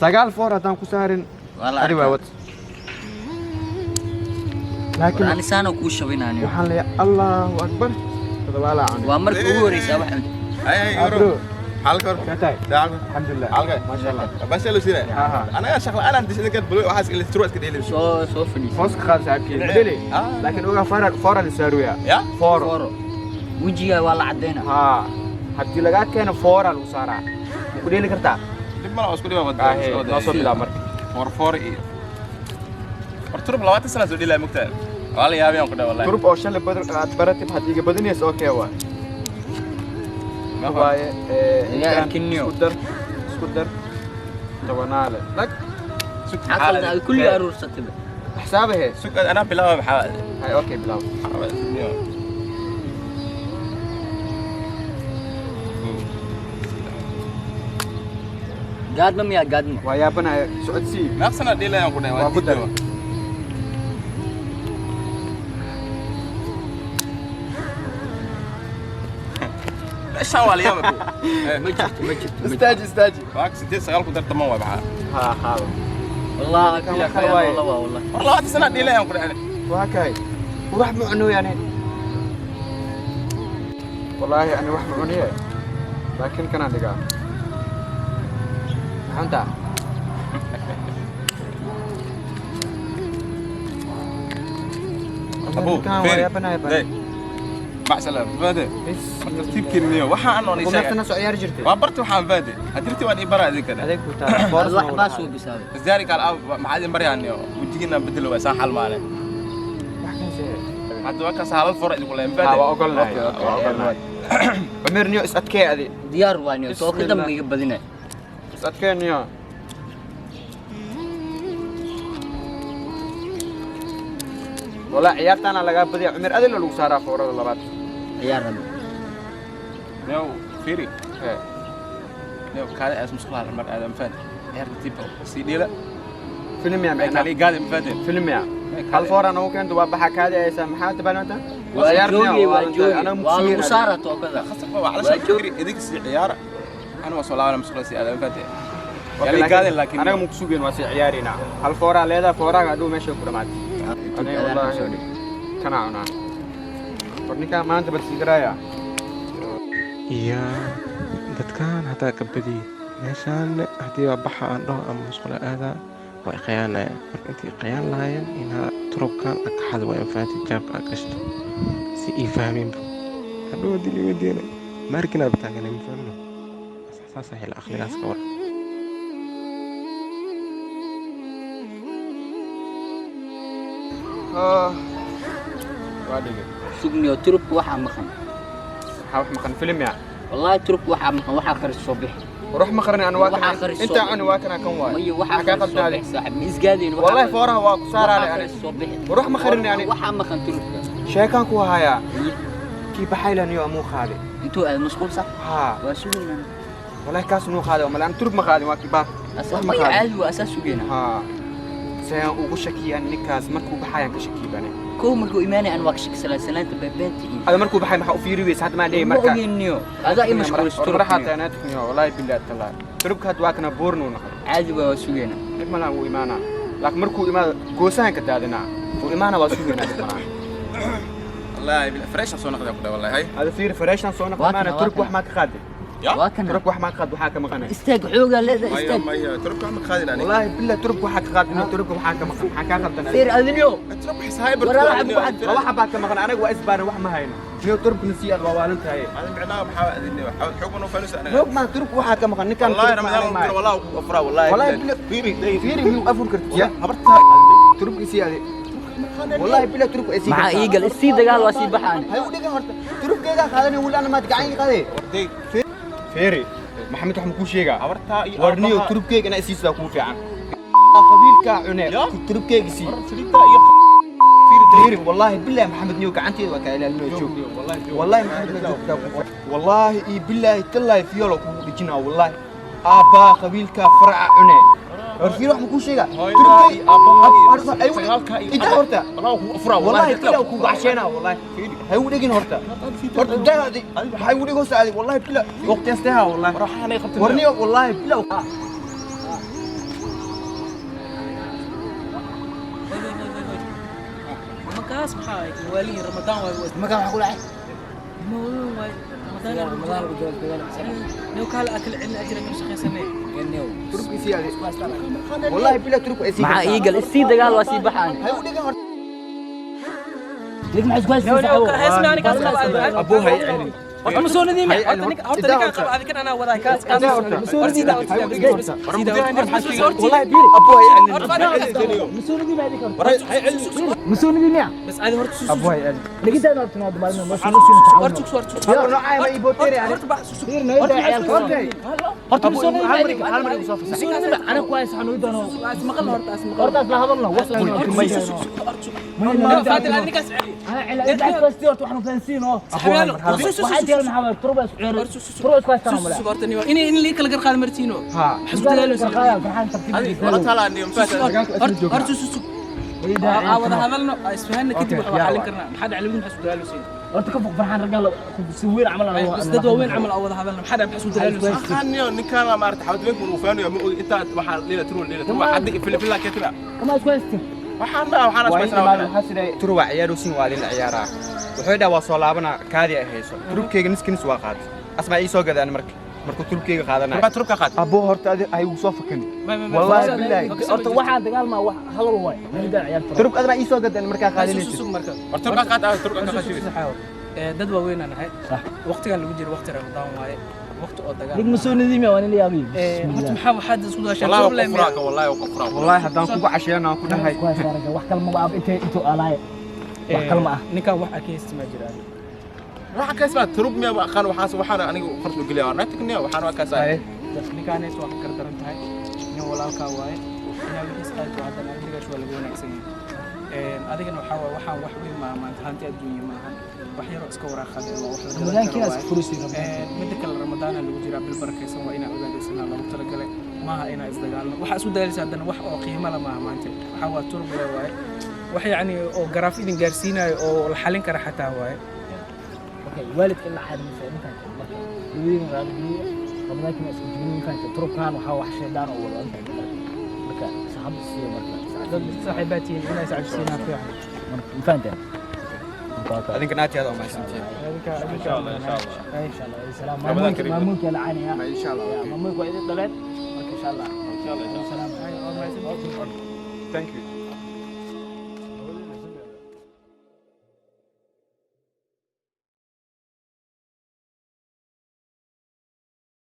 Sagaal foor haddaan ku saarin. Waa la Adi waa arkaa. Wad. Laakiin War, ani saanoo kuu shabinaaniyo. Waxaan leeyahay Allahu akbar. Todobaalaa cunay. Waa markii ugu horeysaa wax cunto. Ay ay. Ah, bro. Xaalka hor. Kaa tahay? Daacad. Alxamdulilah. Xaalka. Maasha Allah. Basha loo siinaya. Aha. Anaga shaqo la'aan aan disay kan bulu waxaas ila turu iska dheelay. Soo fadhiisa. Hoos ka qaad saaxiibkii. Bedeli. Ah. Laakiin ogaa foora foora la saaruyaa. Ya? Fooro. Fooro wejigaa waa la caddaynaa. Haa. Haddii lagaa keeno foora lagu saaraa. Ma ku dheeli kartaa? Dib mana isku dhiba wada. Ahe, noo soo bilaab marka. Foor foor iyo. War turub 20 sano soo dheelay mugtaa. Waa la yaabay aan ku dhaw wallahi. Turub oo shalay badar aad baratib haddii iga badinayso, okay waa. Waaye Iga intaan arkinniyo. Isku dar, isku dar. Tobanaale. Lag. Sug. Maxaa qaldan aad kulli aruursatay? Xisaabahe. Sug, anaa bilaaba maxaa. Hay, okay, bilaab. Maxaa. Gaadma miyaa gaadma? Waa yaabanaya socodsii. Meeq sana dheelay aan ku dhaw. Waa ku daray. Meeshaan waa la yaabay. Ma jirto, ma jirto, ma jirto. Istaaji, istaaji. Waa 8 9 ku dar 10 waa maxaa. Haa haa. Wallahi Kan bilaa waxa khayaan. waaye. Wallah waa wallah. War 20 sana dheelay aan ku dhaw. Waa kay. Wax ma cuno yani. Wallaahi ani wax ma cuniye. Laakiin kanaan dhigaa. Maxanta? Abu, Kan waa yaabanaya baan. Day. Mac salaam, faade. Tartiibkeeniyo waxa aan noonay sheegay. Kumeeqtana soo ciyaari jirtay? Waa barti waxaan faade. Hadirti waan ii baraa idinkana. Adeeg ku taala. Foorasna Wax wuu baa lahaa. soo bisaabay. Isdaari kaal ah maxaa idin baryaaniyo wejigiina bedelo waa saan xal maale. Wax kan see. Hadda waa kaas halal foor idinku leeyahay Haa, faade. waa ogolnahay. Okay, okay. Waa ogolnahay. Cumar niyo is adkee adi. Diyaar waa niyo soo ka Bismillah. dambe iga badinay. Is adkee niyo. Walaa ciyaartaana lagaa badiya Cumar, adila lagu saaraa foorada labaad. Ciyaar rabbi. New fiiri. Hee. New kaale as musqulaha mar aadam faade. Ciyaarta tiiba sii dheela. Film yaa Ay macnaa. kaale gaadi faade. Film yaa. Hal foora nagu keento waa baxa kaadi aysa maxaa tabanata? Waa joogi, waa joogi, waa lagu saaraa tookada. Khasab waa cala fiiri idinka sii ciyaara. Ana waa soo laabana musqulaha sii aadam faade. Yali gaadi laakiin anaga muku sugeen waa sii ciyaarina. Hal fooraa leedahay, fooraaga adhow meesha ku dhamaatay. Aniga wallaahi kana cunaa. War ninkaa maanta bal sii garaaya. Iyo dadkan hataa ka badiyey meeshaan haddii baa baxa aan dhaho ama musqula aadaa waa i khiyaanaya. Marka intay i khiyaan lahaayeen inaa turubkan akaxada waa infaanti jaabka aa gashto si ii fahminba hadhow haddii lii weydiina maarkinaaba taaganay ma fahmino saasa hela aqligaas ka war. Waa dhigay. Sugniyo, turubka waxaa maqan. Maxaa wax maqan? Film yaa. Wallahi turubka waxaa maqan, waxaa qaris soo bixi. War wax ma qarin ana waa Waxaa kana qaris soo intaa bixi. Cuni waa kana kan waay. Mayo waxaa Maxaa kaa qaris soo qaldaaday? bixi saaxib, ma isgaadeen. Wallahi fooraha waa ku saaraale waxaa ani. qaris soo bixi. War wax ma qarin ani. Waxaa maqan turubka. Sheekaan ku hayaa. Kii baxayla niyo amuu qaaday. Intuu aad mashquul sax. Haa. Waa sugaynaa. Wallahi kaas nuu qaaday oo malaan turub ma qaadin waa kii baa. Wax ma mayo qaadin. Caadi waa asaa sugaynaa. Haa. Seen ugu shakiyaan ninkaas markuu baxayaan ka shakiyay bane. Kow markuu imaanay aan waa ka shakisanaa salaanta beebeenta iyo Ada markuu baxay maxaa u fiiri weysa hadda maan dhihi ma marka. ogeyniyo adaa i mashquulis War turubka. maraxaa taaneed wallahi billahi tallahi. Turubka hadda waa kana buurnu noqday. Caadi waa sugaynaa. Dhib malaan wuu imaanaa. Laakiin markuu imaado goosahan ka daadinaa. Wuu imaanaa, waa sugaynaa dhib malaan. Wallahi bil fresh soo noqday ku dhaw wallahi. Hay. Hada fiiri fareeshan soo noqday Waa maana kana, waa turubka wax kana. maa ka qaaday. Ya? Waa kana. Turubka wax maa ka qaad waxaa ka maqanay. Istaag xoogaa leedahay. Maya Istaag. Maya turubka ma qaadin ani. Wallahi billahi turubka waxaa ka qaadin, turubka waxaa ka maqan, maxaa kaa qaldan? Fiir adinyo. Turubka xisaab War alaab ku cad. Laba xabaa ka maqan, anaga waa isbaarin wax ma hayno. Niyo turubka sii aad waa waalan tahay. Adin micnaha maxaa adin waxa xog ma faanus anaga. Xoog maa turubka waxaa ka maqan ninkan. Wallahi turubka Ramadaan anaga maayo. wallahi ku afra wallahi. Wallahi billahi fiiri fiiri miyuu afur kartid ya habarta. Turubka sii aad wallahi billahi turubka sii. Maxaa ii gal isii dagaal waa sii baxaan. Hay u dhigan horta turubkeega qaadanay weli ana maad gacan ii qaaday. Warday. Fiiri Maxamed, wax ma kuu sheegaa? Habarta iyo warniyo turubkeega inaa isiisaa kuu fiican qabiilkaa cune. Ya? Turubkeega sii. Saliidta iyo fiiri wallahi billahi Maxamed niyo gacanteeda waa kaa ilaalinayo joog wallahi Maxamed niyo joogtaa ku wallahi iyo billahi tallahi fiyolo kugu dhijinaa wallahi aabbaa qabiilkaa faraca cune. War fiiri wax ma kuu sheegaa? Hooyadaa iyo aabbahaa iyo sagaalkaa iyo ida horta. Wallahi ku afra. Wallahi billahi kugu casheynaa wallahi hay u dhigin horta horta daadi hay u dhigo saadi wallahi billahi waqti asteha wallahi. Waxaanay qabtay. Warniyo wallahi billahi. Kaas maxaa ay waalihi Ramadaan waay. Marka waxa ku dhacay? Ma waay. Ramadaan Ramadaan ku jiro dagaal. Niyo kaal akal cilmi ajira ka shaqeysanay. Turubka isii adi. Wallahi billahi turubka isii. Maxaa ii gal isii dagaal waa sii baxaan. Hay u dhigan horta. Lig maxaa isku haystaa? Niyo kaal heesna ani kaas qaba. Abuu hay celin. Horta ma soo nadiimi. Horta ninkaan qaba adigan anaa wadaa kaas kaas. Horta sida wallahi billahi abuu hay celin. بس عادي horta susu. Abuu hay celin. Horta susu horta. Abuu noocaa ma ii booteeri ani. Horta bax susu. Horta hal mar igu soo fasax. Asmaqal horta asmaqal. Faadil adiga kaas celi. In lii kala garqaad martiino. Ha. Wala tala niyo mafaate. Horta susu. Aa wada hadalno isfahanna kadib waxa xalin karnaa. Maxaa dhacay labadin maxaa isku dagaalosiin? Bas dad waaweyn camal aa wada hadalno. Maxaa dhacay maxaa isku dagaalosiin? Waxaan niyo ninkaan la maarta xawdweynku uu faanayo ma ogi inta waxa leela turu leela turu hadda fil fil ka tira. Waxaan ma waxaan Waa in isku imaad waxaa siday turu waa ciyaarosiin waa lin ciyaaraa. Wuxuu dhahaa waa soo laabanaa kaadi ay hayso. Turubkeyga niskinis waa qaatay. Asmaa ii soo gadaan marka. Markuu turubkeyga qaadanayo. Ma turubka qaad. Abuu horta adi ay ugu soo fakan. Wallahi billahi. Turubka adna ii soo gadaan markaa qaadanaysid. Susu marka. War turubka qaad ah turubka qaad. Dad waaweyn aan nahay. Waqtigan lagu jiro waqti Ramadaan waaye. Waqti oo dagaal. Horta maxaa waxaad isku daashaa? Wallahi qofraaka wallahi qofraaka. Wallahi haddaan kugu casheeyana aan ku dhahay. Ninkan wax arkaysta ma jiraan. Waxa kaas baa turub miya aqaan waxaas waxaan anigu kharash u geliyaa naagta niyo waxaan waa kaas. Ninkaan waa ka gardaran tahay. Nin walaalkaa waaye. Inaa wixiis qaadto haddana adigaas waa laga wanaagsan yahay. Adigana waxaa waaye waxaan wax weyn maaha maanta hanti adduunya maahan. Wax yaroo iska waraaqadee waa wax la gadan karo waaye. Midda kale Ramadaana lagu jiraa bil barakaysan waa inaa cibaadaysanaa loogu talagalay. Maaha inaa isdagaalno. Waxaa isku dagaalaysa haddana wax oo qiimo la maaha maanta. Waxaa waa turub le waaye. Wax yacni oo garaaf idin gaarsiinayo oo la xalin kara xataa waaye. Waalidka in la xariiso intaan marka labadiina raaliyo Ramadaanka isku jibin faanta turubkan waxa wax shaydaan oo wada inta marka saxab siiyo marka Dad saaxiibaatihiin inay iscabsiinaa fiican. marka faanta Adinka naatiyaada waa mahadsantihiin. Insha Allah insha Allah. insha Allah salaam maamuunka maamuunka la caaniya Insha Allah. maamuunka waa idin dhaleen marka insha Allah Insha Allah. salaam. Thank you.